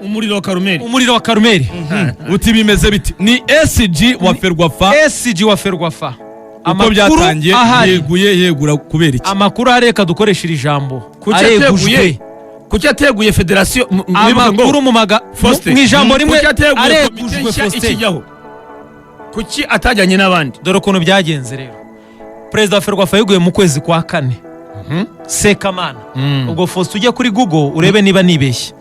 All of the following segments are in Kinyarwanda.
Umuriro wa Karumeli. Umuriro wa Karumeli. Uti bimeze biti? Ni SG wa Ferwafa. SG wa Ferwafa. Uko byatangiye? Ahari. Yeguye, yegura kubera iki? Amakuru ahari, reka dukoreshe iri jambo. Kuki Aregujwe. ateguye? Kuki ateguye federasiyo? Mwibuke ngo Amakuru mu maga Faustin, mu ijambo rimwe, kuki ateguye komite aregujwe. nshya Faustin. ikijyaho? Kuki atajyanye n'abandi? Dore ukuntu byagenze rero. Perezida wa Ferwafa yeguye mu kwezi kwa kane, Sekamana. Ubwo Faustin, ujye kuri Google urebe niba nibeshye.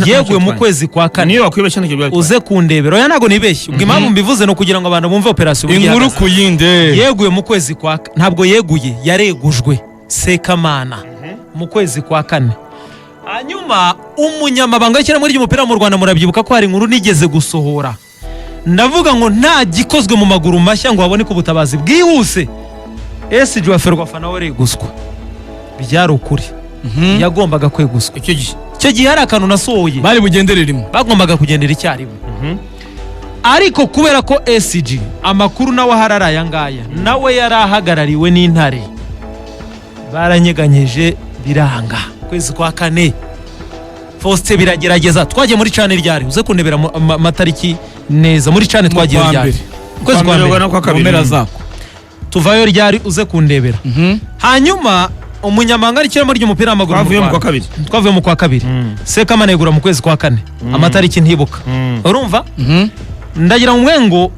Yeguye mu kwezi kwa kane. Niyo wakwibeshya ntacyo byatwaye. Uze kundebera. Oya, ntabwo nibeshye. Ubwo impamvu mbivuze ni ukugira ngo abantu bumve operasiyo uburyo Inkuru ihagaze. ku yindi. Yeguye mu kwezi kwa, ntabwo yeguye, yaregujwe Sekamana mu kwezi kwa kane. Hanyuma umunyamabanga w'ishyirahamwe ry'umupira mu Rwanda, murabyibuka ko hari inkuru nigeze gusohora ndavuga ngo nta gikozwe mu maguru mashya ngo haboneke ubutabazi bwihuse, SG wa Ferwafa nawe areguzwa. Byari ukuri, yagombaga kweguzwa. Icyo gihe. Icyo gihe hari akantu nasohoye. Bari bugendere rimwe. Bagombaga kugendera icyarimwe, ariko kubera ko SG amakuru nawe ahari ari aya ngaya, nawe yari ahagarariwe n'Intare, baranyeganyeje biranga. Kwezi kwa kane, Faustin, biragerageza. Twagiye muri CHAN ryari? Uze kundebera amatariki neza. Muri CHAN twagiye Kwa ryari? mbere. Kwezi kwa mbere. No kwa Mu kabiri. mpera zako. Tuvayo ryari? Uze kundebera. Hanyuma umunyamabanga w'ishyirahamwe ry'umupira w'amaguru mu Twavuye mu kwa Rwanda. kabiri. Twavuye mu kwa kabiri. Sekamana yegura mu kwezi kwa kane, amatariki ntibuka. Urumva, ndagira ngo mwe ngo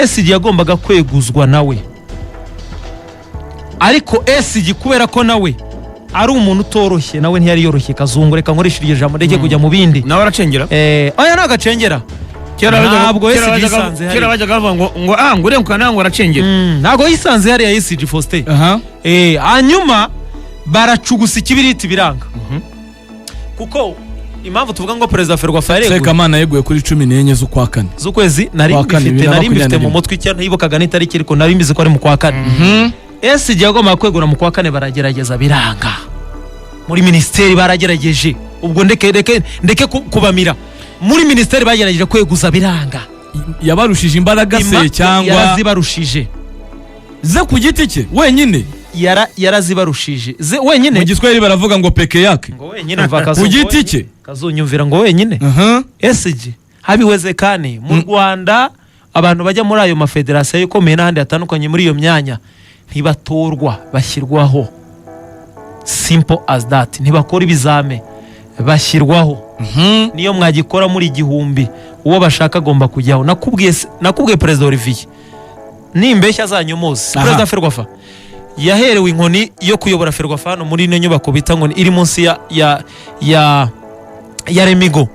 SG yagombaga kweguzwa nawe, ariko SG kubera ko nawe ari umuntu utoroshye, nawe ntiyari yoroshye. Kazungu, reka nkoreshe iryo jambo, ndeke kujya mu bindi. Nawe aracengera. Oya, ntabwo acengera. Kera Ntabwo SG yisanze kera hariya. bajyaga bavuga ngo urenguka ngo aracengera. Ntabwo yisanze hariya SG, Faustin. Aha. Hanyuma baracugusa ikibiriti biranga, kuko impamvu tuvuga ngo perezida Ferwafa yareguye, Sekamana yeguye kuri 14 z'ukwa kane. Z'ukwezi nari Kwa kane, mbifite, nari 2021. mbifite mu mutwe, icyo ntibukaga n'itariki, ariko nari mbizi ko ari mu kwa kane. SG yagombaga kwegura mu kwa kane, baragerageza biranga. Muri minisiteri baragerageje. Ubwo ndeke ndeke ndeke kubamira. Muri minisiteri bagerageje kweguza biranga. Yabarushije imbaraga se cyangwa Yarazibarushije. Ze ku giti cye wenyine? Yarazibarushije ze wenyine. Mu Giswahili baravuga ngo peke yake. Ngo wenyine, umva Kazungu, Ku giti cye. Kazunyumvira ngo wenyine. SG habiwezekane mu Rwanda. Abantu bajya muri ayo mafederasiyo ikomeye n'ahandi hatandukanye muri iyo myanya ntibatorwa, bashyirwaho. Simple as that. Ntibakora ibizame, bashyirwaho. Niyo mwagikora muri 1000, uwo bashaka agomba kujyaho. Nakubwiye nakubwiye perezida Olivier, nimbeshya azanyomoze. Perezida Ferwafa yaherewe inkoni yo kuyobora Ferwafa hano muri ino nyubako bita ngo iri munsi ya Remigo.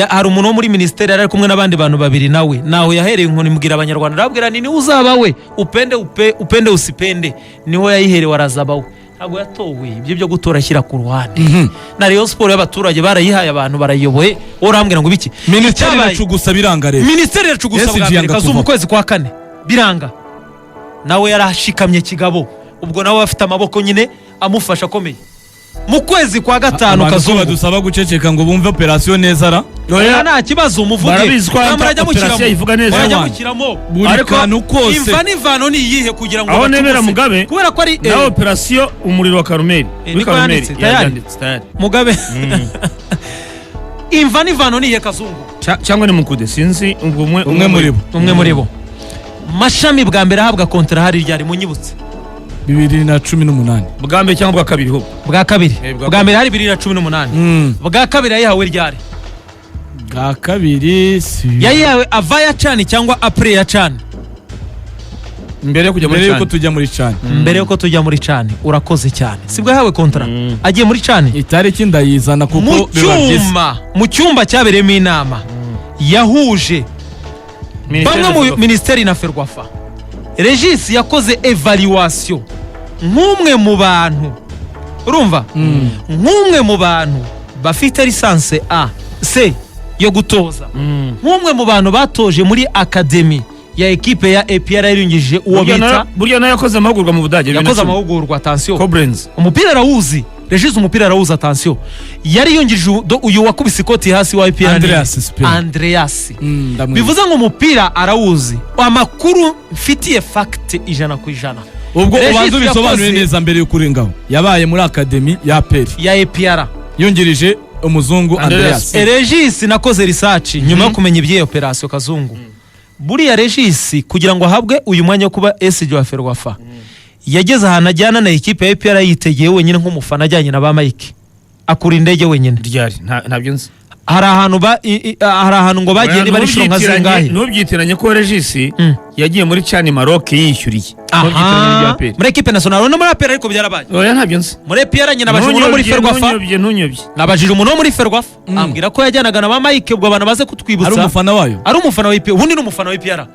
Hari umuntu wo muri minisiteri yari ari kumwe n'abandi bantu babiri, nawe naho yahereye inkoni. Mbwira Abanyarwanda, arababwira ni niwe uzaba we, upende upende usipende, niho yayiherewe, arazaba we. Ntabwo yatowe. Ibyo byo gutora ashyira ku ruhande. Na Rayon Sport y'abaturage barayihaye abantu, barayiyoboye. Wowe urambwira ngo ibiki? Minisiteri Icyabaye- iracugusa biranga rero. Minisiteri iracugusa SG bwa mbere, yanga Kazu, mu kuvaho. kwezi kwa kane biranga. Nawe yarashikamye kigabo. Ubwo nawe afite amaboko nyine amufasha akomeye. Mu kwezi kwa gatanu, Abantu ko Kazungu, badusaba guceceka ngo bumve operasiyo neza ra? Oya, nta kibazo, muvuge. Barabizi ko Nta murajya operasiyo mushyiramo. ivuga neza. Murajya Ewana. mushyiramo. Buri Ariko kantu kose. Imva n'imvano ni iyihe kugira ngo Aho bacuguse? nemera Mugabe, Kubera ko ari nawe operasiyo umuriro wa Karumeli muri Niko Karumeli. yanditse, tayari. Yanditse, tayari. Mugabe, imva n'imvano ni iyihe, Kazungu? Cyangwa ni Mukude, sinzi ubwo umwe. Umwe muri bo. Umwe muri bo. Mashami bwa mbere ahabwa kontara hari ryari? Munyibutse. 2018. Bwa mbere cyangwa bwa kabiri ho? Bwa kabiri. Bwa Bwa mbere hari 2018. Bwa kabiri yayihawe ryari? Bwa kabiri si Yayihawe avant ya CHAN cyangwa après ya CHAN? Mbere yo kujya muri Mbere yuko CHAN. tujya muri CHAN. Mbere yuko tujya muri CHAN. Urakoze cyane. Sibwo yahawe kontara agiye muri CHAN? Itariki ndayizana kuko Mu biba byiza. cyuma, mu cyumba cyabereyemo inama yahuje Minisiteri bamwe mu ya minisiteri na Ferwafa, Regis yakoze evaluation nk'umwe mu bantu, urumva, nk'umwe mu bantu bafite licence A C yo gutoza, nk'umwe mu bantu batoje muri academy ya ekipe ya APR, yariyungije uwo Burya bita burya nawe yakoze amahugurwa mu Budage Yakoze 2010. amahugurwa, attention. Koblenz. Umupira arawuzi. Regis umupira arawuzi, attention. Yari yungirije uyu wakubise ikoti hasi wa APR. Andreas Sper. Andreas. Ndamwibuka. Bivuze ngo umupira arawuzi. Amakuru mfitiye fact 100%. Ubwo Regis ubanza ubisobanure yakoze- neza mbere y'uko urengaho. Yabaye muri academy ya APR ya APR yungirije Umuzungu Andreas. Andreas. Regis, nakoze research nyuma yo kumenya iby'iyo operasiyo, Kazungu. Buriya Regis, kugira ngo ahabwe uyu mwanya wo kuba SG wa Ferwafa, yageze ahantu ajyana na ekipe ya APR yitegeye wenyine nk'umufana, ajyanye na ba Mike, akura indege wenyine. Ryari? Ntabyo nzi. Hari ahantu ba hari ahantu ngo bagiye niba ari inshuro nka zingahe. Ntubyitiranye ko Regis yagiye muri CHAN Maroc yiyishyuriye. Ntubyitiranye n'ibya Aha, APR. muri ekipe nationale no muri APR, ariko byarabaye. Oya, ntabyo nzi. Muri APR nyine nabajije umuntu wo muri Ntunyobye, Ferwafa. ntunyobye, ntunyobye. Nabajije umuntu wo muri Ferwafa, ambwira ko yajyanaga na ba Mike. Ubwo abantu baze kutwibutsa. Ari umufana wayo. Ari umufana wa APR, ubundi ni umufana wa APR.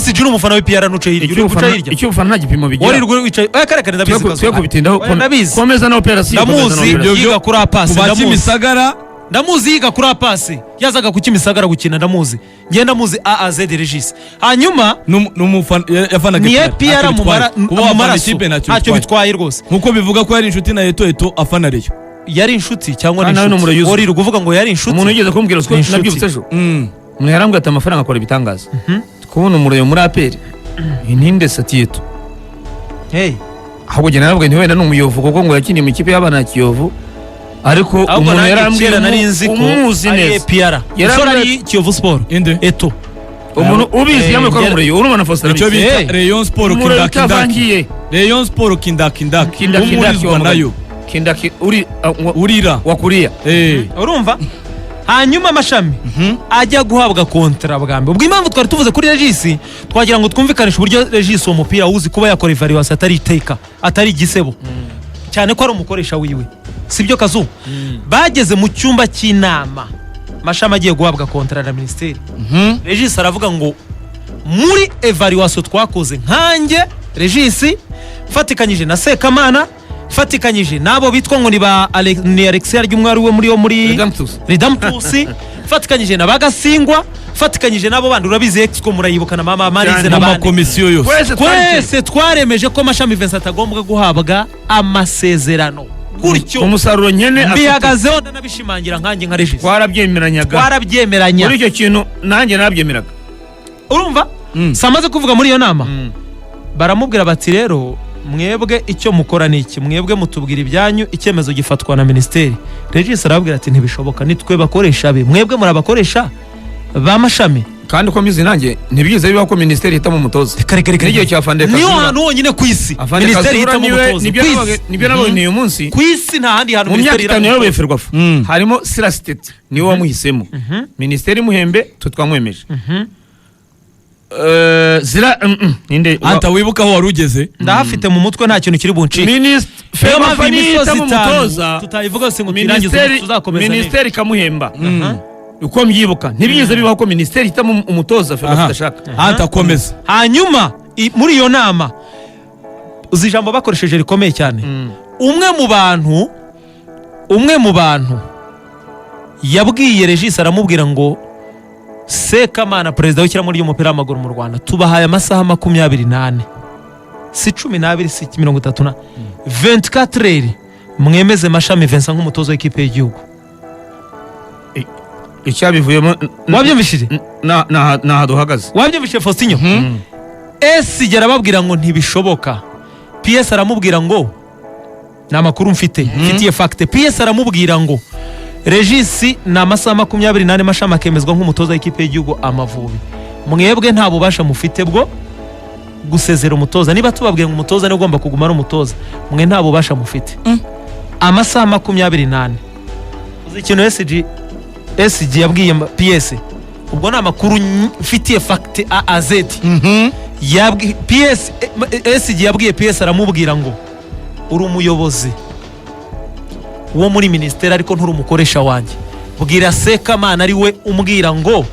SG ni umufana wa APR, ntuce hirya, uri guca hirya. Icyo ubufana nta gipimo bigira. Wari rwo wicaye, oya, kare kare, ndabizi Kazu. Twe kubitindaho. Oya, ndabizi. Komeza na operasiyo. Ndamuzi. Ibyo Yiga kuri APAS. Ku ba Ndamuzi. Kimisagara. Ndamuzi, yiga kuri APAS, yazaga ku Kimisagara gukina. Ndamuzi, ngenda ndamuzi AAZ Regis. Hanyuma n'umufana yafanaga ni APR, APR ntacyo mu bitwaye. Kuba mu wafana maraso ikipe ntacyo ntacyo bitwaye. bitwaye rwose. Nkuko bivuga ko yari inshuti na Eto, Eto afana Rayon. Yari inshuti cyangwa ni Kandi nawe ni inshuti? umurayuzi. Wari uri kuvuga ngo yari inshuti. Umuntu yigeze kumbwira Ni inshuti. nabyibutse ejo, umuntu yarambwira ati amafaranga akora ibitangaza, kubona umurayo muri APR intinde satiyeto. Hey. Ahubwo njye narabwiye nti wenda ni umuyovu, kuko ngo yakiniye mu ikipe y'abana ya Kiyovu, ariko Ahubwo umuntu nanjye yarambwiye kera nari nzi ko umuzi ari neza. APR. Yarambwiye Umusore ari Kiyovu Sport. Inde? Eto. Umuntu ubizi yambaye ko ari umurayo, urumva na Faustin Icyo arabizi. bita Hey. Rayon Sport Umurayo kindakindaki. utavangiye. Rayon Sport kindakindaki. Kindakindaki. Umurizwa nayo. Kindaki uri urira. Wakuriya. Urumva, hanyuma Amashami ajya guhabwa kontara bwa mbere, ubwo impamvu twari tuvuze kuri Regis, twagira ngo twumvikanishe uburyo Regis uwo mupira awuzi, kuba yakora evaluation atari iteka, atari igisebo, cyane ko ari umukoresha wiwe, sibyo Kazu? Bageze mu cyumba cy'inama, Mashami agiye guhabwa kontara na minisiteri, Regis aravuga ngo muri evaluation twakoze nkanjye Regis, mfatikanyije na Sekamana, mfatikanyije n'abo bitwa ngo ni ba ni Alexia ry'umwari we muri yo muri Redemptus. Redemptus, mfatikanyije na Bagasingwa, mfatikanyije n'abo bandi, urabizi, Exco murayibuka, na mama Marize Cyane. Mu n'abandi. makomisiyo yose. Twese twari Twese twaremeje ko Mashami Vincent atagomba guhabwa amasezerano gutyo. Umusaruro nkene afite. Mbihagazeho, ndanabishimangira nkanjye nka Regis. Twarabyemeranyaga. Twarabyemeranya. Muri icyo kintu nanjye narabyemeraga. Urumva, si amaze kuvuga muri iyo nama, baramubwira bati rero mwebwe icyo mukora ni iki? Mwebwe mutubwira ibyanyu, icyemezo gifatwa na minisiteri. Regis arababwira ati ntibishoboka, nitwe bakoresha be, mwebwe muri abakoresha ba Mashami. Kandi uko mbizi nanjye, ntibyize bibaho ko minisiteri ihitamo umutoza. Reka reka reka. N'igihe cya Afande Niyo Kazura. hantu honyine ku isi Afande minisiteri Kazura ihitamo niwe umutoza nibyo ku nabaga- isi. Nibyo nabonye uyu munsi. Ku isi nta handi hantu Mu myaka minisiteri 5 ihitamo yayoboye umutoza. Ferwafa, harimo Sirasiteti niwe wamuhisemo, minisiteri imuhembe, twe twamwemeje. Zira ninde Anta, wibuka aho wari ugeze? Ndahafite mu mutwe, nta kintu kiri buncike. Minisitiri Niyo mpamvu Ferwafa niyo imisozi ihitamo itanu umutoza, tutayivuga yose ngo tuyirangize, minisiteri tuzakomeza neza. minisiteri ikamuhemba. Uko mbyibuka, ntibyize bibaho ko minisiteri ihitamo umutoza Ferwafa Aha. idashaka. Anta, komeza. Hanyuma muri iyo nama, uzi ijambo bakoresheje rikomeye cyane? Umwe mu bantu yabwiye Regis, aramubwira ngo Sekamana, perezida w'ishyirahamwe ry'umupira w'amaguru mu Rwanda, tubahaye amasaha 24, si 12, si 30 na 24, mwemeze Mashami Vincent nk'umutoza w'ikipe y'igihugu. Icyabivuyemo Wabyumvishije? Ni aha duhagaze. Wabyumvishije, Faustinho? Esi arababwira ngo ntibishoboka. PS aramubwira ngo ni amakuru mfite, mfitiye fact. PS aramubwira ngo Regis, ni amasaha 24 Mashami akemezwa nk'umutoza w'ikipe y'igihugu Amavubi. Mwebwe nta bubasha mufite bwo gusezera umutoza. Niba tubabwiye ngo umutoza niwe ugomba kuguma ari umutoza, mwe nta bubasha mufite. Amasaha 24. Uzi ikintu SG yabwiye PS? Ubwo ni amakuru mfitiye fact A a Z. PS, SG yabwiye PS, aramubwira ngo uri umuyobozi wo muri minisiteri, ariko nturi umukoresha wanjye. Bwira Sekamana ari we umbwira ngo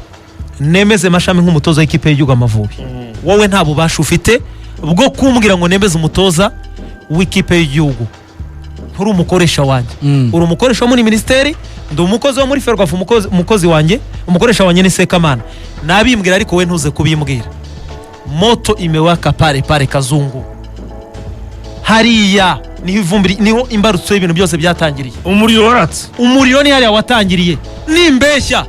nemeze Mashami nk'umutoza w'ikipe y'igihugu Amavubi. Wowe nta bubasha ufite bwo kumbwira ngo nemeze umutoza w'ikipe y'igihugu, nturi umukoresha wanjye. Uri umukoresha wo muri minisiteri, ndi umukozi wo muri Ferwafa. Umukozi wanjye, umukoresha wanjye ni Sekamana, nabimbwira, ariko we ntuze kubimbwira. Moto imewaka pale pale, Kazungu. Hariya niho ivumbi, niho imbarutso y'ibintu byose byatangiriye. Umuriro waratse. Umuriro ni hariya watangiriye. Nimbeshya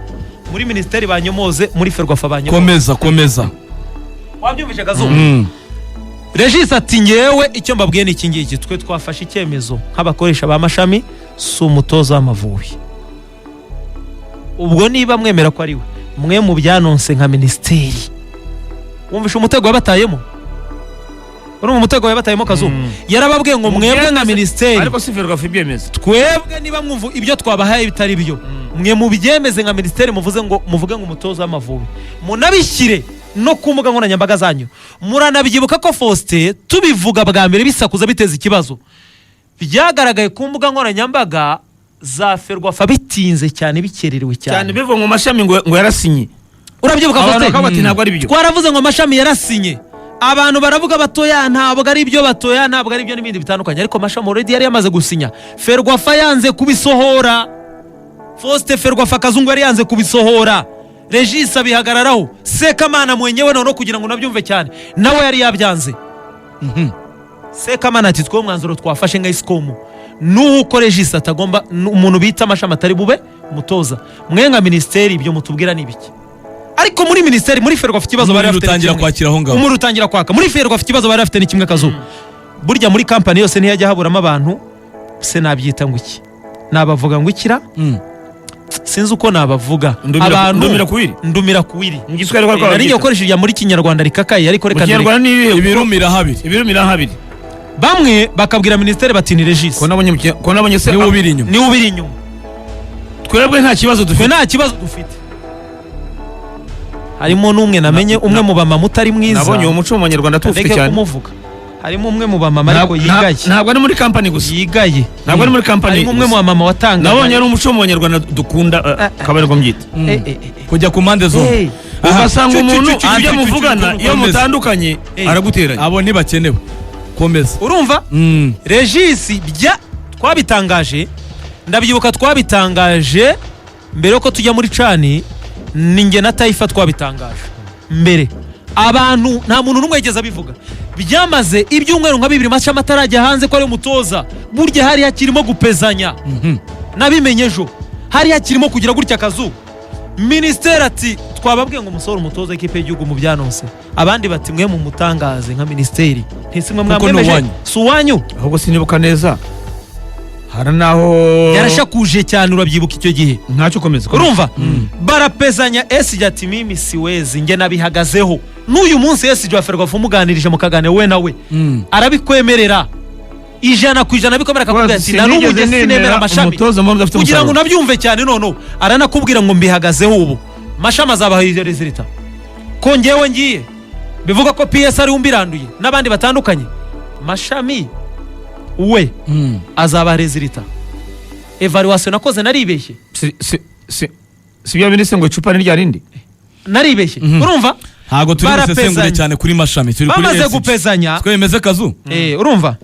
muri minisiteri banyomoze, muri Ferwafa banyomoze. Komeza, komeza. Wabyumvise, Kazungu? Regis ati ngewe icyo mbabwiye ni iki ngiki: twe twafashe icyemezo nk'abakoresha ba Mashami, si umutoza w'Amavubi. Ubwo niba mwemera ko ari we, mwe mu byanonse nka minisiteri. Wumvishe umutego wabatayemo? Urumva umutego wabatayemo, Kazu? Yarababwiye ngo mwebwe nka minisiteri, Ariko si Ferwafa ibyemeza. Twebwe niba mwumva ibyo twabahaye bitari byo, mwe mubyemeze nka minisiteri, muvuze ngo, muvuge ngo umutoza w'Amavubi, munabishyire no ku mbuga nkoranyambaga zanyu. Muranabyibuka ko Faustin tubivuga bwa mbere bisakuza biteza ikibazo, byagaragaye ku mbuga nkoranyambaga za Ferwafa bitinze cyane, bikererewe Cyane. Cyane. Bivuga mu mashami ngo yarasinye. Urabyibuka, Abantu Faustin? bakaba bati ntabwo ari byo. Twaravuze ngo amashami yarasinye, abantu baravuga batoya ntabwo ari byo, batoya ntabwo ari byo, n'ibindi bitandukanye. Ariko Mashami already yari yamaze gusinya, Ferwafa yanze kubisohora. Faustin, Ferwafa, Kazungu yari yanze kubisohora, Regis abihagararaho, Sekamana mwenyewe noneho kugira ngo nabyumve cyane nawe yari yabyanze. Sekamana ati twe umwanzuro twafashe nka ISCOM nuko Regis atagomba, umuntu bita Amashami atari bube umutoza. Mwe nka minisiteri ibyo mutubwira ni ibiki? Ariko muri minisiteri, muri Ferwafa, ikibazo bari Umuriro bafite ni utangira kimwe. kwakira aho ngaho. Umuriro utangira kwaka muri Ferwafa. Ikibazo bari bafite ni kimwe, Kazuba. Burya muri kampani yose ntiyajya haburamo abantu, se nabyita ngo iki, nabavuga ngo ikira? Sinzi uko nabavuga. Ndumira. Abantu Ndumira kuwiri. Ndumira kuwiri. Mu Giswahili ko Nari ngiye babyita. gukoresha irya muri Kinyarwanda rikakaye, ariko Mu reka ndureke. Kinyarwanda ni ibihe? Ibirumira habiri. Ibirumira habiri. Bamwe bakabwira minisiteri bati ni Regis. Ko nabonye ko nabonye se Niwe ubiri inyuma. Niwe ubiri inyuma. Twebwe nta kibazo Twe dufite. nta kibazo dufite. Harimo n'umwe namenye, umwe mu bamama utari mwiza. Nabonye uwo muco mu Banyarwanda tuwufite Ndeke cyane. kumuvuga. Harimo umwe mu bamama ariko yigaye. Ntabwo ari muri kampani gusa. Yigaye. Ntabwo ari muri kampani Harimo umwe mu gusa. bamama watangaga. Nabonye ari umuco mu Banyarwanda dukunda, akaba ariko mbyita. Kujya ku mpande zombi. Ugasanga Cu, cu, umuntu cu, cu, ibyo cu, cu, muvugana, cu, cu, iyo komeza. mutandukanye araguteranya. Abo ntibakenewe, komeza. Urumva? Regis bya twabitangaje, ndabyibuka twabitangaje mbere yuko tujya muri CAN, ni njye na Taifa twabitangaje mbere. Abantu, nta muntu n'umwe yigeze abivuga. Byamaze ibyumweru nka 2 Mashami atarajya hanze ko ari umutoza. Burya hari hakirimo gupezanya. Nabimenye ejo, hari hakirimo kugira gutya akazu. Minisiteri ati twababwiye ngo musohore umutoza w'ikipe y'igihugu mu byanonse, abandi bati mwe mumutangaze nka minisiteri, ntisi mwe Kuko ni mwamwemeje. uwanyu. Si uwanyu? Ahubwo sinibuka neza, hari naho Yarashakuje cyane, urabyibuka icyo gihe? Ntacyo, komeza, komeza. Urumva barapezanya. SG ati mimi siwezi, njye nabihagazeho n'uyu munsi. SG wa Ferwafa umuganirije mukaganira we nawe arabikwemerera 100%, abikomera, akakubwira ati na n'ubu njye Sinigeze sinemera nemera Amashami. umutoza mbona udafite Kugira ngo umusaruro. unabyumve cyane, noneho aranakubwira ngo mbihagazeho ubu, Mashami azabaha izo résultat ko ngewe ngiye bivuga ko PS ari umbiranduye n'abandi batandukanye. Mashami we azabaha résultat, évaluation nakoze naribeshye. Si bya bindi se ngo icupa ni rya rindi? Naribeshye, urumva? Ntabwo turi Barapezanya. busesengure cyane kuri Mashami, turi kuri Bamaze SG. gupezanya. Twemeze, Kazu? Urumva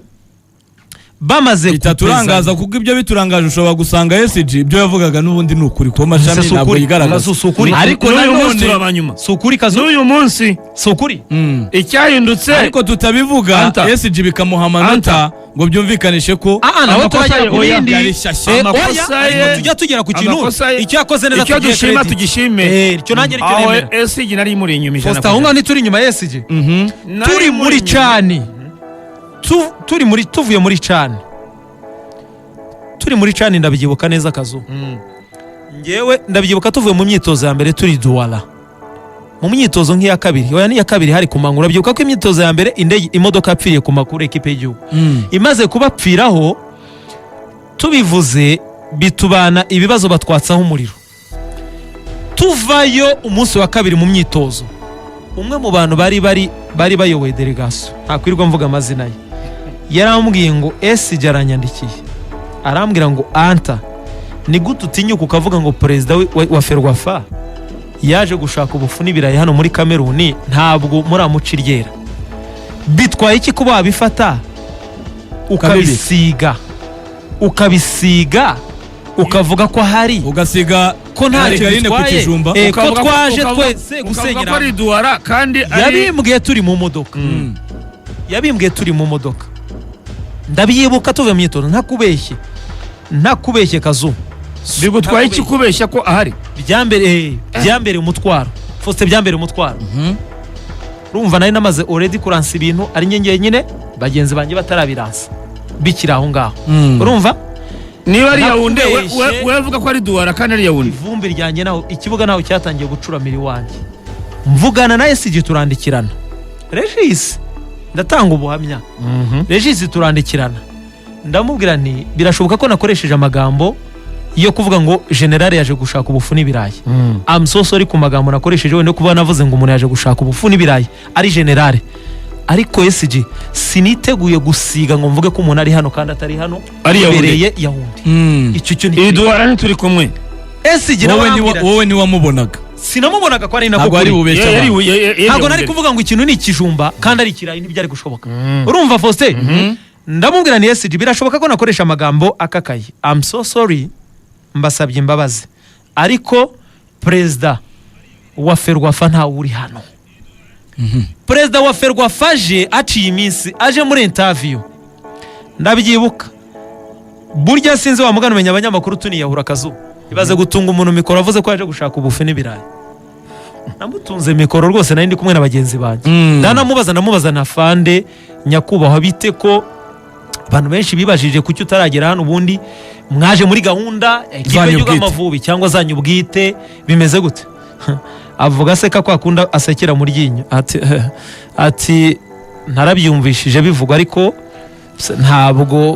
bamaze Bitaturangaza, kuko ibyo biturangaje ushobora gusanga SG ibyo yavugaga n'ubundi ni ukuri, kuko Mashami Si ntabwo ukuri. yigaragaza. Si ukuri. Ariko N'uyu munsi nanone turi abanyuma. Si ukuri, Kazu? N'uyu munsi Si ukuri? Icyahindutse Ariko tutabivuga Anta. SG bikamuha amanota Anta. ngo byumvikanishe ko Ah, nawe Amakosa turagera ye, ku oya. bindi. Yari shyashya. Oya, Amakosa ariko ye. tujya tugera ku kintu Amakosa ye. icyo yakoze neza Icyo tugihe dushima credit. tugishime. Icyo nanjye nicyo Aho nemera. SG nari imuri inyuma ijana Faustin, aho ku ngaho ijana. ntituri inyuma ya SG? Nari Turi imuri muri inyuma. CAN, turi muri, tuvuye muri CAN, turi muri CAN, ndabyibuka neza, Kazu. Ngewe ndabyibuka tuvuye mu myitozo ya mbere turi Douala, mu myitozo nk'iya kabiri, oya n'iya kabiri hari ku manywa. Urabyibuka ko imyitozo ya mbere indege, imodoka yapfiriye ku makuru ekipe y'igihugu imaze kubapfiraho, tubivuze bitubana ibibazo, batwatsaho umuriro. Tuvayo umunsi wa kabiri mu myitozo, umwe mu bantu bari bayoboye délégation, ntakwirirwa mvuga amazina ye, yarambwiye ngo SG aranyandikiye, arambwira ngo anta ni gute utinyuka ukavuga ngo perezida wa Ferwafa yaje gushaka ubufu n'ibirayi hano muri Kameruni, ntabwo muramuca iryera? Bitwaye iki kuba wabifata ukabisiga ukavuga ko ahari Ugasiga ko ntacyo margarine ku bitwaye. kijumba. Ko twaje twese Ukavuga gusenyera. ko ari Douala kandi ari Yabimbwiye turi mu modoka. Yabimbwiye turi mu modoka, ndabyibuka, tuvuye mu myitozo. Ntakubeshye, ntakubeshye, Kazu. Bigutwaye iki kubeshya ko ahari? Byambereye umutwaro, Faustin, byambereye umutwaro. Urumva nari namaze already kuransa ibintu ari njye njyenyine, bagenzi banjye batarabiransa, bikiri aho ngaho. Urumva Niba ari Yaounde, Nakubeshye. we avuga ko ari Douala kandi ari Yaounde. Ivumbi ryanjye naho ikibuga naho cyatangiye gucuramira iwanjye. Mvugana na SG, turandikirana. Regis, ndatanga ubuhamya. Regis turandikirana, ndamubwira nti birashoboka ko nakoresheje amagambo yo kuvuga ngo general yaje gushaka ubufu n'ibirayi. I'm so sorry ku magambo nakoresheje, wenda kuba navuze ngo umuntu yaje gushaka ubufu n'ibirayi ari general, ariko SG siniteguye gusiga ngo mvuge ko umuntu ari hano kandi atari hano. Ari Yaounde. Ibereye Yaounde. Icyo cyo Iri ni Douala ntituri kumwe. SG nawe Wowe arambwira ati, wowe niwamubonaga. Sinamubonaga ko ari nako Ntabwo ari kuri. bubeshye Yari abantu. Ntabwo nari kuvuga ngo ikintu ni ikijumba kandi ari ikirayi, ntibyari gushoboka. Urumva Faustin, ndamubwira ni SG birashoboka ko nakoresha amagambo akakaye, I'm so sorry, mbasabye imbabazi, ariko perezida wa FERWAFA ntawe uri hano. Perezida wa FERWAFA aje aciye iminsi, aje muri interview, ndabyibuka. Burya sinzi wa mugani, umenya abanyamakuru tuniyahura akazuba. Ibaze gutunga umuntu mikoro avuze ko yaje gushaka ubufu n'ibirayi. Namutunze mikoro rwose, nari ndi kumwe na bagenzi banjye. Ndanamubaza, ndamubaza na fande nyakubahwa, bite ko abantu benshi bibajije kuki utaragera hano, ubundi mwaje muri gahunda ekipe Zanyu y'igihugu bwite. Amavubi cyangwa zanyu bwite, bimeze gute? Avuga aseka kwa kundi asekera mu ryinyo, ati ntarabyumvishije bivugwa, ariko ntabwo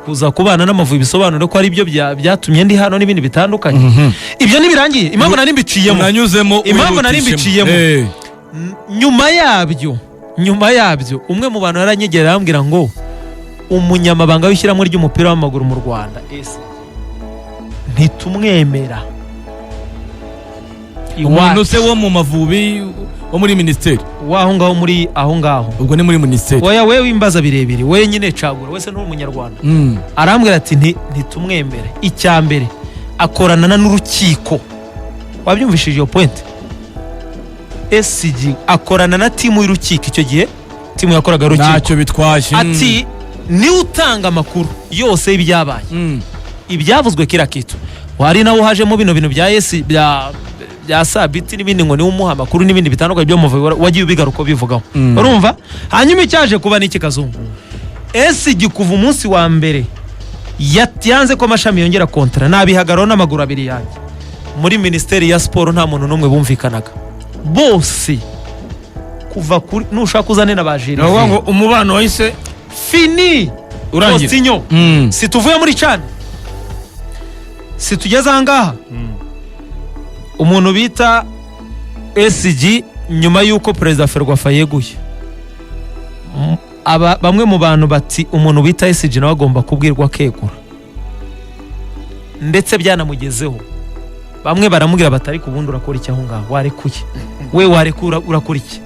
kuza kubana n'Amavubi bisobanura ko ari byo byatumye ndi hano n'ibindi bitandukanye. Ibyo ntibirangiye, impamvu nari mbiciyemo Unanyuzemo. Impamvu nari wihutishemo. mbiciyemo. Nyuma yabyo umwe mu bantu yaranyegera arambwira ngo umunyamabanga w'ishyirahamwe ry'umupira w'amaguru mu Rwanda ese ntitumwemera Umuntu iwacu. se wo mu Mavubi, wo muri minisiteri? W'aho ngaho, muri aho ngaho. Ubwo ni muri minisiteri. Oya, we wimbaza birebire, wenyine cagura wese nturi umunyarwanda. Arambwira ati ntitumwemere, icya mbere akorana n'urukiko. Wabyumvishije iyo point? SG akorana na timu y'urukiko, icyo gihe timu yakoraga urukiko. Ntacyo bitwaye. Ati niwe utanga amakuru yose y'ibyabaye, ibyavuzwe kira kitu. Wari nawe hajemo bino bintu bya esi bya sabiti n'ibindi, ngo niwe umuha amakuru n'ibindi bitandukanye byo muvuga, wagiye ubigaruka ubivugaho. Urumva, hanyuma icyaje kuba n'iki kazungu, SG kuva umunsi wa mbere yanze ko amashami yongera kontara, nabihagararaho n'amaguru abiri yanjye. Muri minisiteri ya siporo nta muntu n'umwe bumvikanaga bose, kuva kuri nushaka uzane na ba Ni ukuvuga ngo Gervais. umubano wahise Fini. urangira. Faustinho, si tuvuye muri CAN, si tugeze ahangaha, umuntu bita SG nyuma y'uko perezida FERWAFA yeguye, aba bamwe mu bantu bati umuntu bita SG nawe agomba kubwirwa akegura, ndetse byanamugezeho. Bamwe baramubwira bati ariko ubundi urakora iki aho ngaho, warekuye we, warekura urakora iki?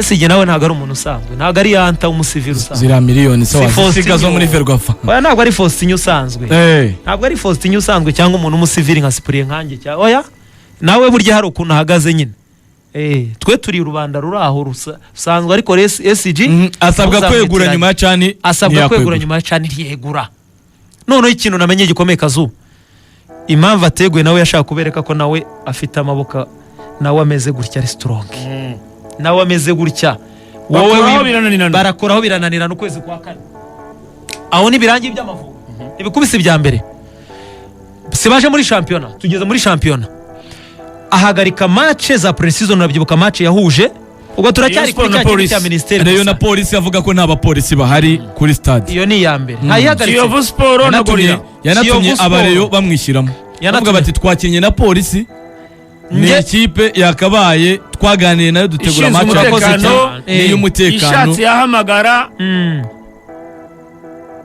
SG nawe ntabwo ari umuntu usanzwe, ntabwo ari yanta w'umusivili usanzwe. Ziriya miliyoni se Si wazisiga zo Faustinho. muri FERWAFA? Oya, ntabwo ari Faustin usanzwe. Ntabwo ari Faustin usanzwe cyangwa umuntu w'umusivili nka Cyprien nkanjye cyangwa oya, nawe burya hari ukuntu ahagaze nyine. Twe turi rubanda ruri aho rusanzwe, ariko SG Asabwa kwegura ntuzamwitiranye. nyuma ya CAN. Asabwa Ntiyakwegura. kwegura nyuma ya CAN, ntiyegura. Noneho ikintu namenye gikomeye kazu, impamvu ateguye, nawe yashaka kubereka ko nawe afite amaboko, nawe ameze gutya, ari strong, nawe ameze gutya. Wowe Bakoraho birananirana. Barakoraho birananirana ukwezi kwa kane. Aho ntibirangiye iby'Amavubi, ibikubise ibya mbere si baje muri shampiyona, tugeze muri shampiyona, ahagarika match za pre-season. Urabyibuka match yahuje, ubwo turacyari Rayon kuri Sport na cya kintu Police. cya minisiteri Rayon gusa. na polisi, avuga ko nta bapolisi bahari kuri stade. Iyo ni iya mbere ntayihagaritse. Kiyovu Sport na Yanatumye Gorilla. yanatumye Kiyovu Sport. abareyo bamwishyiramo, bavuga bati twakinnye na polisi, ni ikipe yakabaye twaganiriye nayo, dutegura Ishinzwe match. Murakoze umutekano. cyane. N'iy'umutekano. Ishatse yahamagara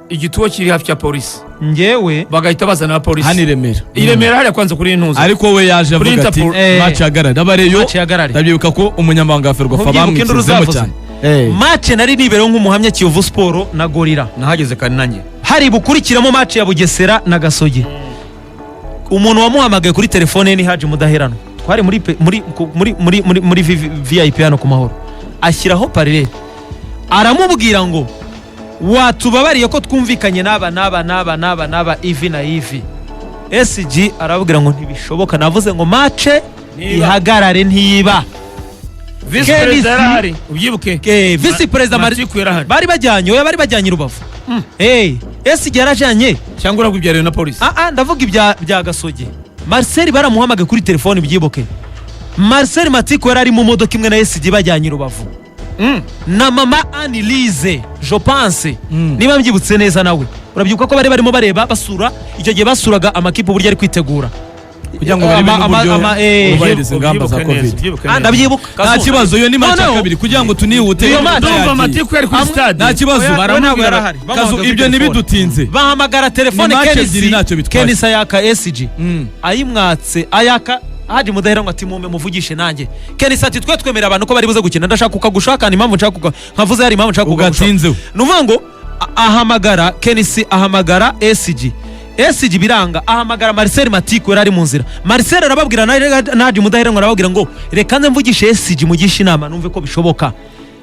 igituo kiri hafi cya polisi, Njyewe bagahita bazana abapolisi. Hano i Remera. I Remera hariya kwanza kuri intuza. Ariko we yaje Kuri avuga ati Interpol. match hagarare, abareyo. Match ihagarare. Ndabyibuka ko umunyamabanga wa FERWAFA Ntubyibuke induru bamwishyizemo zavuze. cyane. Match nari nibereho nk'umuhamya, Kiyovu Sport na Gorilla. Nahageze kandi nanjye. Hari bukurikiramo match ya Bugesera na Gasogi. Umuntu wamuhamagaye kuri telefone ye ni Haji Mudaheranwa, twari muri pe- muri ku- muri muri muri, muri VIP hano ku Mahoro, ashyiraho parire, aramubwira ngo watubabariye ko twumvikanye n'aba n'aba n'aba n'aba n'aba, ivi na ivi. SG arababwira ngo ntibishoboka, navuze ngo match Niba. ihagarare, ntiba. Visi KNC perezida yarahari, ubyibuke. Visi perezida Matiku yarahari. bari bajyanye, oya, bari bajyanye i Rubavu. Hey, SG yarajanye. Cyangwa uravuga ibya Rayon na Polisi? Ah ah, ndavuga ibya bya Gasogi. Marcel baramuhamagaye kuri telefone, byibuke. Marcel Matiko yari ari mu modoka imwe na SG bajyanye i Rubavu na mama Annelise, je pense, niba mbyibutse neza. Nawe urabyibuka ko bari barimo bareba, basura, icyo gihe basuraga amakipe uburyo ari kwitegura kugira ngo barebe n'uburyo bubahiriza ingamba za Ubyibuke neza, Covid. ubyibuke Ah, neza. ndabyibuka. Nta kibazo, iyo ni match ya Noneho- kabiri kugira ngo tunihute. Iyo match- Ndumva Matiku yari kuri stade. Nta kibazo. Oya, we ntabwo Baramubwira yari ahari. Kazu, Bamuhamagaye ibyo kuri telefone. ntibidutinze. Bahamagara telefone. Ni match Kenisi ebyiri, ntacyo bitwaye. Kenisi ayaka SG, ayimwatse ayaka Haji Mudahera ngo ati: "Mume muvugishe nanjye." Kenisi ati: "Twe twemerera abantu ko bari buze gukina, ndashaka kukagushaka, ni impamvu nshaka kuka nkavuze, hari impamvu nshaka kukagushaka." Ugatinzeho. Ni ukuvuga ngo ahamagara Kenisi, ahamagara SG, SG biranga, ahamagara Marcel Matiko yari ari mu nzira. Marcel arababwira na Haji Mudahera ngo arababwira ngo: "Reka nze mvugishe SG, mugishe inama, numve ko bishoboka."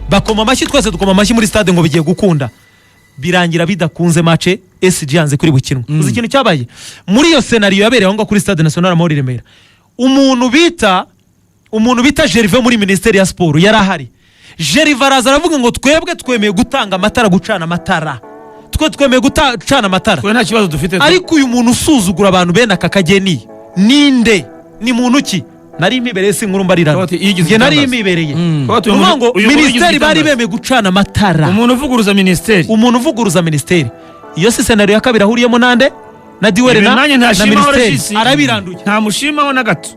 Bakoma amashyi, twese dukoma amashyi muri stade ngo bigiye gukunda. Birangira bidakunze, match SG yanze kuri bukinwa. Uzi ikintu cyabaye muri iyo scénario yabereye aho ngaho kuri Stade National Amahoro i Remera? Umuntu bita Gervais muri Minisiteri ya Siporo yari ahari. Gervais araza aravuga ngo: "Twebwe twemeye gutanga amatara, gucana amatara, twe twemeye gucana amatara." Twe nta kibazo dufite. "Ariko uyu muntu usuzugura abantu bene aka kageni ninde? Ni muntu ki?" Nari imibereye, si inkuru mbarirana. Kabati, yigize Njye nari igitangaza. imibereye. Kabati, Ni ukuvuga ngo uyu muntu yigize minisiteri bari igitangaza. bemeye gucana amatara. Umuntu uvuguruza minisiteri. Umuntu uvuguruza minisiteri. Iyo si scénario ya kabiri ahuriyemo nande? Na Diwere Ibi na, nanjye na ntashimaho minisiteri Regis. arabiranduye. Ntamushimaho na gato,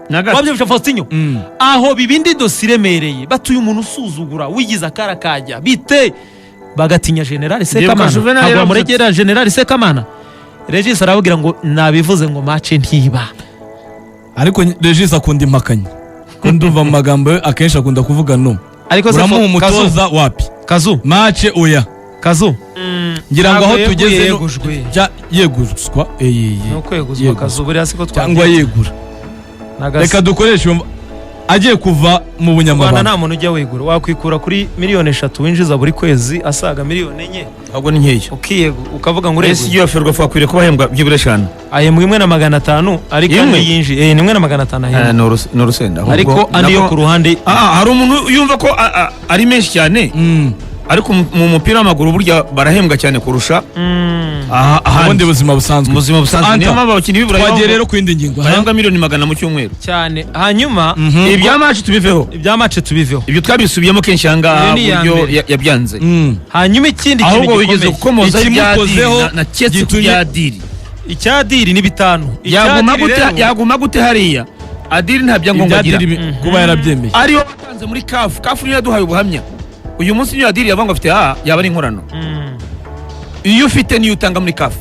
na gato. Wabyumvisha, Faustinho? Aho bibindi dosiye iremereye batuye, umuntu usuzugura wigize akara kajya bite, bagatinya General Sekamana. Juvenal Ntabwo yaravuze bamuregera General Sekamana. Regis arababwira ngo nabivuze ngo match ntiba. Ariko Regis akunda impakanyi, ko ndumva mu magambo ye akenshi akunda kuvuga no. Ariko se Uramuha Kazu, umutoza wapi? Kazu. Match oya. Kazu. Ngira ngo aho Ntabwo tugeze yeguye, yegujwe. Yeguzwa eyeye. Ni ukweguzwa. Yeguzwa. Kazu, buriya siko Cyangwa yegura. Reka dukoreshe agiye kuva mu Rwanda bunyamabanga. nta muntu ujya wegura. Wakwikura kuri 3 miliyoni winjiza buri kwezi asaga 4 miliyoni, Ahubwo ni nkeya. ukiyegu ukavuga ngo Ese ureguye. iyo Ferwafa akwiriye kuba ahembwa byibura 5? Ahembwa 1,500, ariko Imwe? andi yinjiye ni 1,500 ahembwa. Ni urusenda ahubwo. Ariko andi yo ku ruhande. Ah, hari umuntu yumva ko ari menshi cyane, ariko mu mupira w'amaguru burya barahembwa cyane kurusha ahandi. Ubundi buzima busanzwe. Mu buzima busanzwe. Anta, Niyo mpamvu abakinnyi b'i Burayi twagiye rero ku yindi ngingo. bahembwa 100 miliyoni mu cyumweru. Cyane. Hanyuma Ibya match tubiveho. Ibya match tubiveho. Ibyo twabisubiyemo kenshi aha ngaha, Iyo ni iya uburyo mbere. yabyanze. Hanyuma ikindi kintu Ahubwo wigeze gikomeye. gukomoza ibya Adili Ikimukozeho na ketse ku gitumye- bya Adili. Icya Adili ni 5. Yaguma Icya Adili gute? rero- Yaguma gute hariya? Adili nta byangombwa agira. Ibya Adili kuba yarabyemeye. Ariyo batanze muri CAF, CAF niyo yaduhaye ubuhamya. Uyu munsi niyo Adili yavuga ngo afite A, yaba ari inkorano. Iyo ufite niyo utanga muri CAF,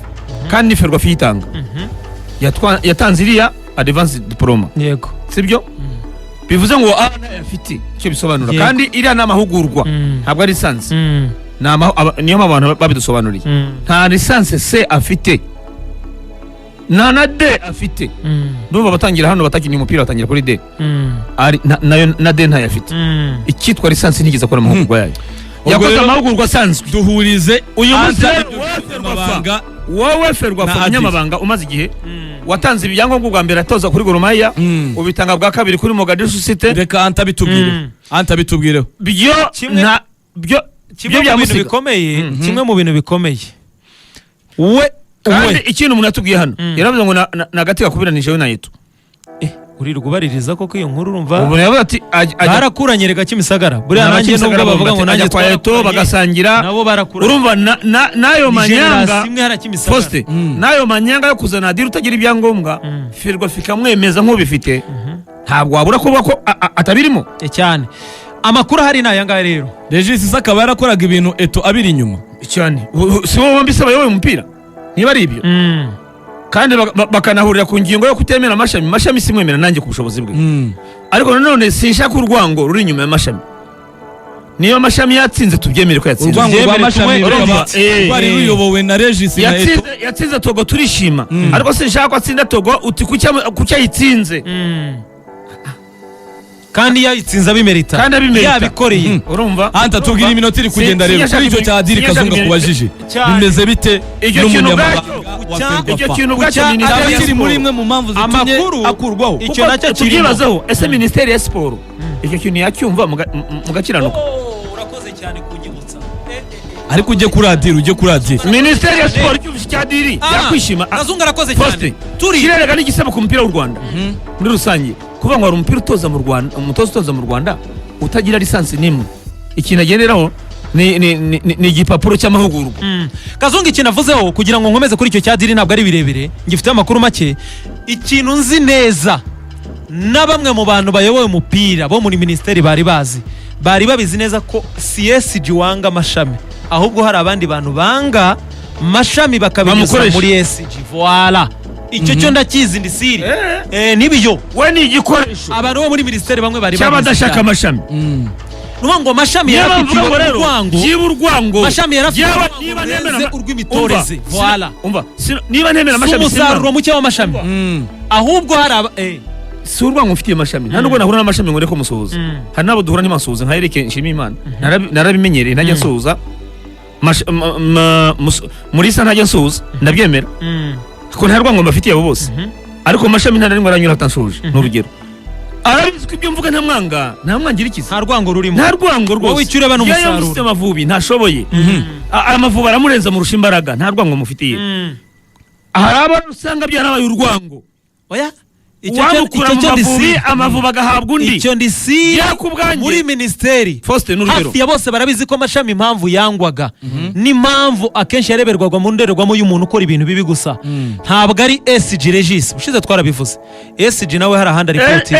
kandi ni Ferwafa iyitanga. Yatanze iriya advance diploma. Yego. Sibyo? Bivuze ngo A ntayo afite, icyo bisobanura. Yego. Kandi iriya ni amahugurwa, ntabwo ari licence. Niyo mpamvu abantu babidusobanuriye. Nta licence C afite, nta na D afite. Ndumva batangira hano batakinnye umupira batangira kuri D. Ari nayo na D ntayo afite. Icyitwa licence ntigeze akora amahugurwa yayo. Ubwo Yakoze rero- amahugurwa asanzwe. Duhurize Uyu munsi Anta rero, wowe Ferwafa, amabanga wowe Ferwafa, na Adil. umunyamabanga umaze igihe, watanze ibyangombwa bwa mbere atoza kuri Gor Mahia, ubitanga bwa kabiri kuri Mogadishu City. Reka Anta bitubwireho. Anta bitubwireho. Byo Kimwe- na byo Kimwe byo mu bintu byamusiga. bikomeye, kimwe mu bintu bikomeye we Kandi we ikintu umuntu yatubwiye hano, yaravuze ngo ni agati gakubiranije we na Eto'o. Uririrwa ubaririza koko iyo nkuru urumva? Ubu yavuze ati Barakuranye rega Kimisagara buriya. Ni Nanjye nubwo Kimisagara bavuga ngo bombi, nanjye ajya kwa Eto'o twarakuranye, bagasangira. nabo barakuranye. Urumva n'ayo Ni manyanga generation imwe hariya Kimisagara. Faustin, n'ayo manyanga yo kuzana Adil utagira ibyangombwa, Ferwafa ikamwemeza nk'ubifite, ntabwo wabura kuvuga ko atabirimo. Cyane. Amakuru ahari ni aya ngaya rero. Regis se akaba yarakoraga ibintu Eto'o abiri inyuma? Cyane. Si bo bombi se bayoboye umupira? Niba ari ibyo, kandi bakanahurira ku ngingo yo kutemera Amashami. Mashami simwemera nanjye ku bushobozi bwe, ariko nanone sinshaka urwango ruri inyuma y'Amashami. Niba Amashami yatsinze, tubyemere ko yatsinze. Urwango rwa Tubyemere, Mashami tunywe rukaba rwari ruyobowe na Regis na Eto'o. Yatsinze Togo turishima, ariko sinshaka ko atsinda Togo uti kuki ayitsinze? Kandi yayitsinze abimerita. Kandi abimerita. Yabikoreye. Urumva? Anta, tubwire, iminota iri kugenda rero. Kuri icyo cya Adil Kazunga kubajije, Cyane. bimeze bite Icyo kintu n'umunyamabanga ubwacyo- wa Icyo Icyo Ferwafa? kintu ubwacyo Kucya- minisiteri Cyaba ya kiri muri siporo imwe mu mpamvu zitumye Amakuru- akurwaho? Icyo Kuko nacyo kirimo. tubyibazeho, ese minisiteri ya siporo icyo kintu yacyumva mugakiranuka? Oh, urakoze cyane kunyibutsa. Ariko ujye kuri Adil, ujye kuri Adil. Minisiteri ya siporo icyumvise cya Adil yakwishima. Kazungu arakoze cyane. Faustin, Turi kirerega n'igisebo ku mupira w'u Rwanda muri rusange, kuvuga ngo hari umupira utoza mu Rwanda, umutoza utoza mu Rwanda utagira licence n'imwe. Ikintu agenderaho ni igipapuro cy'amahugurwa. Kazungu, ikintu avuzeho kugira ngo nkomeze kuri icyo cya Adil, ntabwo ari birebire, ngifiteho amakuru make. Ikintu nzi neza, na bamwe mu bantu bayoboye umupira bo muri minisiteri bari bazi, bari babizi neza ko SG wanga amashami, ahubwo hari abandi bantu banga mashami bakabinyuza Bamukoresha. muri SG. Voila, icyo cyo ndakizi, ndi siri. Nibiyo. We ni igikoresho Abantu bo muri minisiteri bamwe bari babizi cy'abadashaka cyane. amashami. Ni ukuvuga ngo amashami Niba yarafitiwe mvuga ngo rero urwango. byiba urwango. Mashami yarafite Yewe, urwango niba rurenze nemera urw'imitoreze. Umva, Voila. umva, niba nemera Si amashami, umusaruro simba. muke w'amashami, ahubwo hari aba Si urwango mfitiye amashami, nta nubwo nahura n'amashami ngo ndeke kumusuhuza. Hari n'abo duhura ntibansuhuze, nka Eric Nshimiyimana. Narabimenyereye, ntajya nsuhuza. Murisa ntajya nsuhuza, ndabyemera ko nta rwango mbafitiye abo bose, ariko mashami nta na rimwe aranyura atansuhuje. Ni urugero, arabizi ko ibyo mvuga ntamwanga, ntamwangira ikizi. Nta rwango rurimo. Nta rwango rwose. Wowe icyo ureba ni Yewe, umusaruro. mufite Amavubi ntashoboye. Amavubi aramurenza, murusha imbaraga, nta rwango mufitiye. Hari abo usanga byarabaye urwango, Oya, icyo cyo uwamukura icyo mu cyo ndi Mavubi, siri. Amavubi agahabwa undi. Icyo ndi siri. Yewe, ku bwanjye. Muri minisiteri Faustin, ni urugero. hafi ya bose barabizi ko amashami impamvu yangwaga n'impamvu akenshi yareberwaga mu ndorerwamo y'umuntu ukora ibintu bibi gusa, ntabwo ari SG Regis. Ushize twarabivuze, SG nawe hari ahandi ari koti.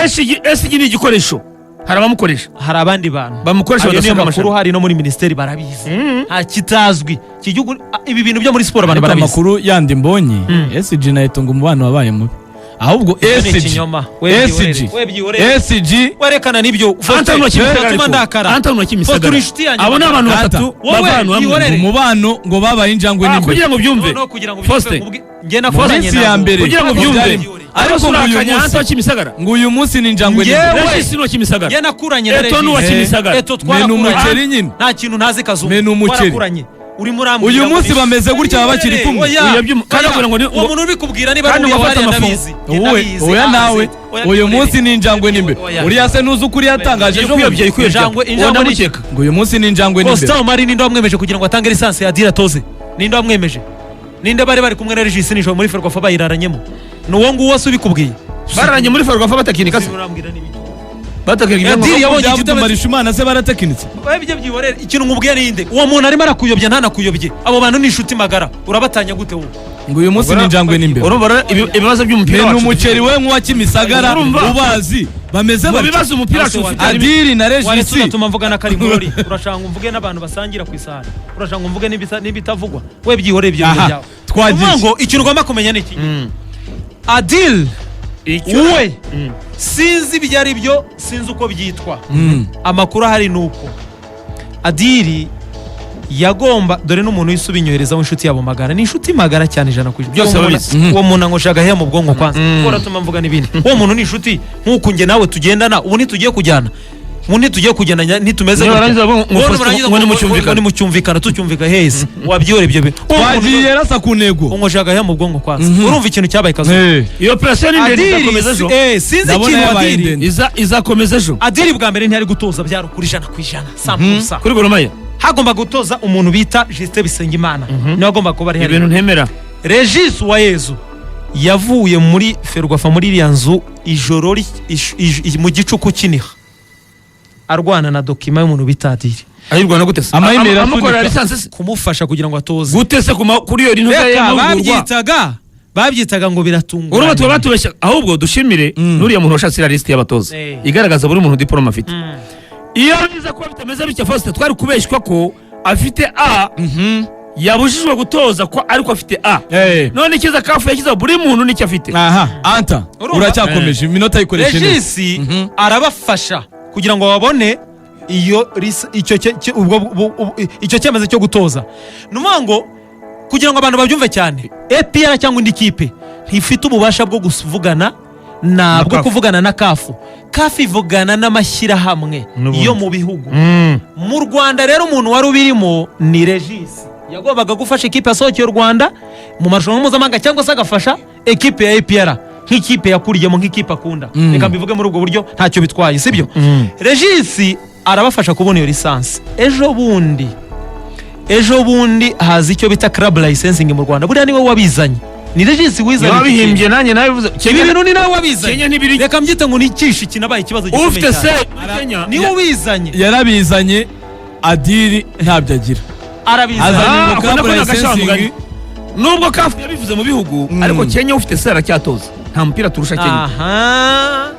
SG ni igikoresho, hari abamukoresha. Hari abandi bantu Bamukoresha Ayo niyo badashaka makuru amashami. hari no muri minisiteri barabizi, nta kitazwi iki gihugu. Ibi bintu byo muri siporo abantu Ariko barabizi. amakuru yandi mbonye, SG na Eto'o ngo umubano wabaye mubi, ahubwo Ibyo ni SG ikinyoma. SG Webyihorere. SG Werekana n'ibyo. Anton wa Kimisagara, Uratuma ariko. ndakara. Anton wa Kimisagara. Faustin, uri inshuti yanjye. Abo ni abantu Data. batatu Wowe, bava ahantu hamwe. yihorere. Umubano ngo babaye injangwe Ah, n'imbeba. kugira ngo ubyumve, No, kugira ngo Faustin. ubyumve, njye nakuranye Minsi ya nabo. mbere. Kugira ngo ubyumve, Byari- ariko ariko ngo uyu urakanya munsi Anton wa Kimisagara, ngo uyu munsi ni injangwe Njyewe- n'imbeba. Regis ni uwa Kimisagara, Njye nakuranye na Eto ni uwa Regis. Kimisagara. Eto Mena twarakuranye. umuceri nyine. Nta kintu ntazi, Kazungu. Mena umuceri. Twarakuranye. Urimo urambwira Uyu ngo munsi bameze gutya, baba bakiri kumwe. Oya. Oya, kandi Oya. bavuga ngo Uwo muntu ubikubwira niba kandi ari ngo uriya afate wariya, amafungo. ndabizi. Njye Wowe ndabizi. oya, Ah, nawe oya, uyu byihorere. munsi ni injangwe n'imbeba. Oya. Uriya se ntuzi ukuri yatangaje ejo Kwiyobya, bundi? kwiyobya. Injangwe Uwo ni- ndamukeka. Ngo uyu munsi ni injangwe Costa n'imbeba. Omari, ninde wamwemeje kugira ngo atange licence ya Adil atoze? Ninde wamwemeje? Ninde bari bari kumwe na Regis nijoro muri Ferwafa bayiraranyemo? Ni uwo nguwo se ubikubwiye? Bararanye muri Ferwafa batakinika se? Urambwira n'ibiki? Batakinika. Adil yabonye Byaba igitego. Marishimana se baratekinitse? Ibyo byihorere. Ikintu nkubwiye ninde? Uwo muntu arimo arakuyobya, ntanakuyobye. Abo bantu ni inshuti magara, urabatanya gute wowe? Ngo uyu munsi ni injangwe n'imbeba. Urumva rero ibibazo by'umupira Mena wacu umuceri we nk'uwa Kimisagara. Urumva? Ubazi bameze Mu batya. bibazo umupira wacu ufite Adil na Waretse Regis ugatuma mvuga na Karimori? Urashaka ngo mvuge n'abantu basangira ku isahani? Urashaka ngo mvuge n'ibitavugwa? We byihorere ibyo bintu Aha, byawe. twagiye. Uvuga ngo ikintu ugomba kumenya ni iki: Adil we sinzi ibyo ari byo, sinzi uko byitwa. Amakuru ahari ni uko Adil yagomba, dore n'umuntu wese ubinyohereza w'inshuti yabo magara, ni inshuti magara cyane 100%. Byose Uwo muntu- babizi. Uwo muntu angosha agaheya mu bwonko kwanza, kuko uratuma mvuga n'ibindi. Uwo muntu ni inshuti nk'uku njye nawe tugendana ubu, ntitugiye kujyana ubu, ntitugiye kugenda, ntitumeze Niba gutya. barangiza bavuga ngo Wowe Faustin, nurangiza ngo ngo nimucyumvikane. ngo nimucyumvikana, tucyumvika heza, wabyihora ibyo bintu. Uwo muntu Twagiye rasa ku ntego. ungosha agaheya mu bwonko kwanza. Urumva ikintu cyabaye, Kazuba? Iyo operasiyo ni ndende, Adil izakomeza ejo. sinzi Ndabona ikintu yabaye Adil ndende. Izakomeza ejo. Adil bwa mbere ntiyari gutoza, byari ukuri 100% sampusa. Kuri Gor Mahia. Hagomba gutoza umuntu bita Justin Bisengimana, niwe agomba kuba ari Ibintu hariya. ntemera. Regis Uwayezu yavuye muri Ferwafa, muri iriya nzu, ijoro mu gicuku kiniha, arwana na document y'umuntu bita Adil. Ayirwana gute se? Amayimeri Amukorera asunika. licence se? Kumufasha kugira ngo atoze. Gute se kuri iyo ntuza Reka, y'amahugurwa? babyitaga ngo Urumva tuba biratunguranye. batubeshya. Ahubwo dushimire n'uriya muntu washatse iriya lisiti y'abatoza igaragaza buri muntu diporome afite. Iyo biza kuba bitameze bityo, Faustin, twari kubeshywa ko afite A, yabujijwe gutoza ko ariko afite A. None ikiza CAF yashyizeho buri muntu nicyo afite. Aha anta Urumva? uracyakomeje, iminota yikoreshe neza. Regis arabafasha kugira ngo babone iyo icyo ubwo icyo cyemezo cyo gutoza. Ni ukuvuga ngo kugira ngo abantu babyumve cyane, APR cyangwa indi kipe ntifite ububasha bwo kuvugana nabwo, CAF. kuvugana na CAF. CAF ivugana n'amashyirahamwe N'ubundi. yo mu bihugu. Mu Rwanda rero umuntu wari ubirimo ni Regis, yagombaga gufasha ikipe yasohokeye u Rwanda mu marushanwa mpuzamahanga, cyangwa se agafasha ekipe ya APR nk'ikipe yakuriyemo, nk'ikipe akunda. Reka mbivuge muri ubwo buryo, ntacyo bitwaye, sibyo? Regis arabafasha kubona iyo licence. Ejo bundi Ejo bundi haza icyo bita club licensing mu Rwanda. Buriya niwe wabizanye, ni Regis wizanye Niba iki bihimbye kintu. nanjye nabivuze. Ibi bintu ni nawe wabizanye. Kenya ntibiri. Reka mbyite ngo ni ikishi kinabaye ikibazo gikomeye Ufite se cyane. muri Kenya. Niwe wizanye. Yarabizanye, Adil ntabyo agira. Arabizanye. Azanye Ah, ngo ako club nako ni licensing. agashamugani. Nubwo CAF yabivuze mu bihugu, ariko Kenya ufite se aracyatoza. Nta mupira turusha Kenya.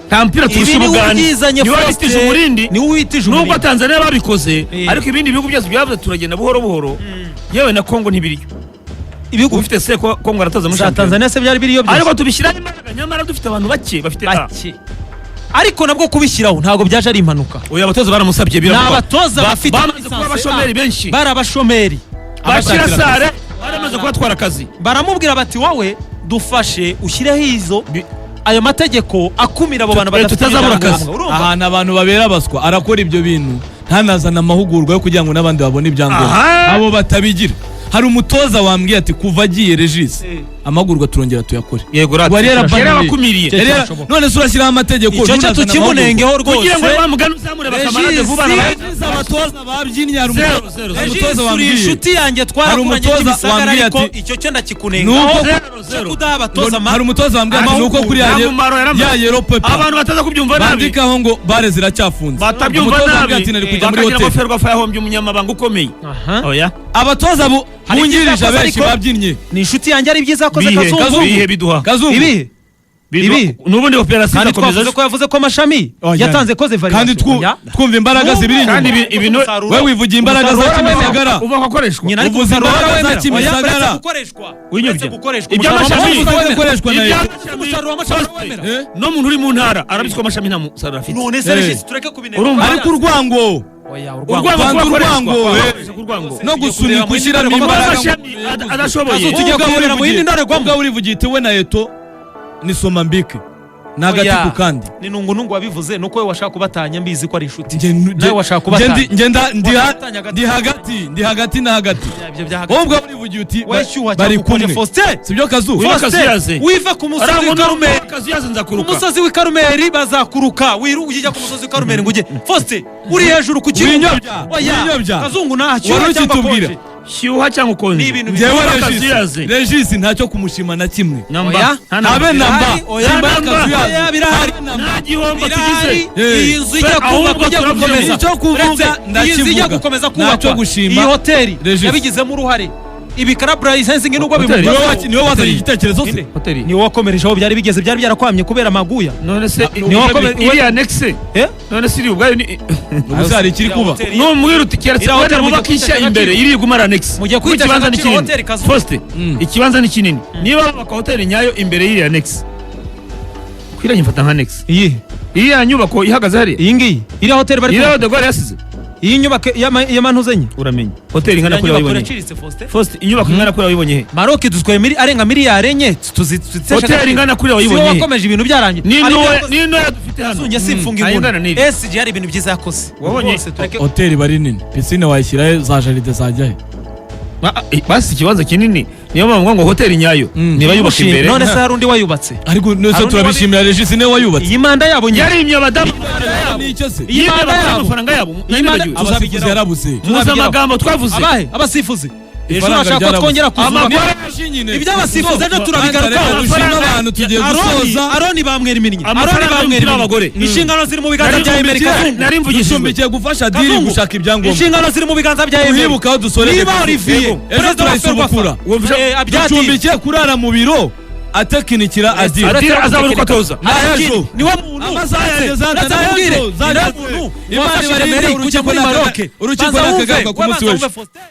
Nta mupira Ibi turusha niwe Ubugande. ubyizanye, Niwe Faustin. witije umurindi. Niwe witije Nubwo umurindi. Tanzania babikoze, ariko ibindi bihugu byose byavuze turagenda buhoro buhoro. Yewe na Kongo ntibiriyo. Ibihugu Ufite se Kongo aratoza muri za shampiyona. Tanzania se byari biriyo byose? Ariko tubishyiraho imbaraga, nyamara dufite abantu bake bafite A. Bake, ariko nabwo kubishyiraho ntabwo byaje ari impanuka. Oya, abatoza baramusabye, Ni biravugwa. abatoza bafite Bamaze kuba licence abashomeri A. benshi. Bari abashomeri. Bakira Abashakira sare baramaze kubatwara akazi. Baramubwira bati: "Wowe dufashe ushyireho izo ayo mategeko akumira abo bantu badafite tutazabura akazi. ibyangombwa." Urumva? Ahantu abantu babera abaswa, arakora ibyo bintu ntanazana amahugurwa yo kugira ngo n'abandi babone ibyangombwa. Abo batabigira. Hari umutoza wambwiye ati kuva agiye Regis, amahugurwa turongera tuyakore. Yego rati. Wari yarabaniriye. Yarabakumiriye. Cyashoboka. None se urashyiraho amategeko Icyo cyo ntunazane tukimunengeho Kugira ngo rwose. wa mugani uzamure bakamarade Regis, vuba. Regis, abatoza babyinnye, hari Zero, zero, hari zero. Regis, umutoza uri wambwiye. inshuti yanjye, Hari twarakuranye umutoza Kimisagara, wambwiye ariko ati, icyo cyo ndakikunengaho Nuko- Zero, zero. cyo kudaha abatoza Hari umutoza wambwiye ati nuko kuri Nta mumaro yaramaze. ya yellow paper Abantu bataza kubyumva nabi. bandikaho ngo bare ziracyafunze. Batabyumva Umutoza wambwiye nabi. ati nari kujya muri Bakagira ngo hoteli. Ferwafa yahombye umunyamabanga ukomeye. Oya. Abatoza Hari bungirije ibyiza yakoze, abenshi ariko- babyinnye. Ni inshuti yanjye, ari byiza yakoze. Bihe, Kazungu. bihe biduha. Kazungu. Ibihe? Biduha. Ibihe? N'ubundi operasiyo Kandi izakomeza. twavuze ko yavuze ko amashami Oya. yatanze koze Kandi variation. twumva imbaraga zibiri Kandi inyuma. ibintu- We wivugiye imbaraga za Umusaruro Kimisagara. Uva akoreshwa. Nyina, ariko Uvuze umusaruro imbaraga za wemera. Oya, Kimisagara. uretse gukoreshwa. Winyobya. Uretse gukoreshwa. Iby'amashami- Umusaruro Uvuze wemera. gukoreshwa na leta. Umusaruro w'amashami wemera. Eh? No muntu uri mu ntara arabizi ko amashami nta musaruro afite. None se Regis, tureke kubinenga. Urumva? Ariko urwango, Oya, Urwango urwango. Banza kuba urwango, akoreshwa. Urwango. No gusunika ushyiramo Kuba imbaraga. amashami adashoboye. Kazu, tujya Ubwo kurebera mu yindi urivugiye- ndorerwamo. ubwo urivugiye uti we na Eto ni soma mbike ni agati Oya. ku kandi. Ni nungu wabivuze, nuko we washaka kubatanya, mbizi ko ari inshuti. Nge- Nawe washaka nge- kubatanya. nge- ndi ha- Washaka hagati. ndi hagati, ndi hagati na hagati. Ibyo bya hagati. Wowe ubwawe urivugiye uti We shyuha bari cyangwa ukonje, kumwe, Faustin. sibyo Kazu? Wiba Faustin, Kazuyaze. wiva ku musozi Arangwa w'i Karumeli. Kazuyaze Ku nzakuruka. musozi w'i Karumeli bazakuruka. Wiru ujya ku musozi w'i Karumeli ngo ujye, Faustin, uri hejuru ku kirunga. Winyobya, Oya, winyobya. Kazungu nta Wari shyuha cyangwa ukitubwira. konje. Shyuha cyangwa ukonje. Ni ibintu Njyewe Wiba Regis, Kazuyaze. Regis ntacyo kumushima na kimwe. Namba. Oya. Nta namba. Habe namba. Birahari, oya. Simba Nta namba. Kazuyaze. Oya, birahari. Nta gihombo Birahari. tugize. Iyi nzu ijya Ahubwo kubakwa ijya turavuze gukomeza. Icyo kuvuga Uretse, iyi nzu ijya ndakivuga. gukomeza Ntacyo kubakwa, gushima. iyi hoteli Regis. yabigizemo uruhare. Ibi club licensing nubwo Hoteli. Niwe bimugezeho. niwe wazanye igitekerezo se? Inde. Hoteli. Niwe wakomereje aho byari bigeze, byari byarakwamye kubera amaguya. None se Niwe iriya annexe? Eh? None se iri ubwayo ni Ubu se hari ikiri kuba? Hoteli. Numubwira uti keretse Iriya wenda hoteli bubaka mugiye ishya kuyitesha imbere agaciro. iri iguma ari annexe. Mugiye Kuko kuyitesha ikibanza ni agaciro kinini. hoteli, Kazungu. Faustin, ikibanza ni kinini. Niba bubaka hoteli nyayo imbere y'iriya annexe, kwiranye mfata nka annexe. Iyi Iriya nyubako ihagaze hariya. Iyi ngiyi, iriya hoteli bari Iriya kubaka. De Gaulle yasize. Iyi nyubako y'amantuze enye. Uramenye hoteli ingana Iriya kuriya nyubako wayibonye? iraciriritse, Faustin. Faustin, inyubako ingana kuriya wayibonye he? Maroc dutwaye arenga miliyari 4 tuzitesha Hoteli agaciro. ingana kuriya Si wowe wayibonye he? wakomeje ibintu byarangiye. Ni Hari ibyo ntoya, yakoze. ni ntoya dufite hano. Kazungu simfunga Nta ingana inguni. n'iri. SG hari ibintu byiza yakoze. Wabonye? Rwose tureke. Hoteli bari nini, pisine wayishyirahe, za jardin zajya he? Basi ikibanza kinini, niyo mpamvu ngo hoteli nyayo niba yubaka imbere. None se hari undi wayubatse? Ariko nose Hari undi turabishimira Regis, niwe wayubatse. Iyi manda yabo nyine. Yarimye abadamu amafaranga yabo. Nicyo se? Iyi Yimye manda abagore yabo. amafaranga yabo. Iyi manda- Nanibagiwe. Abasifuzi yarabuze. Muzi Tuzabigeraho. amagambo twavuze. Abahe abasifuzi? Ejo Ifaranga urashaka ko ryarabuze. twongera kuzubaka? Amakuru- Iby'abasifuzi ejo turabigarukaho. Reka dushime abantu, tugiye gusoza. Aroni bamwera iminnyi. Aroni Amafaranga bamwera y'umupira iminnyi. w'abagore. Inshingano ziri mu biganza bya Emery, Kazungu. Nari mvugishijwe. Ducumbikiye gufasha Diri Kazungu, gushaka ibyangombwa. Inshingano ziri mu biganza bya Emery. Tuhibuka aho dusoreze. Niba Olivier Ejo perezida wa turayisubukura. Ferwafa abyatira. Ducumbikiye kurara mu biro atekinikira Adiri. Adiri azabona uko atoza. N'ejo. Niwe muntu. Amasaha yageze hano, Uretse n'ejo, nkubwire, zageze. niwe muntu Imana wafashije ibarinde, Emery kujya urukiko muri Maroc. urukiko Banza wumve, nakagaruka ku we munsi banza w'ejo. wumve, Faustin.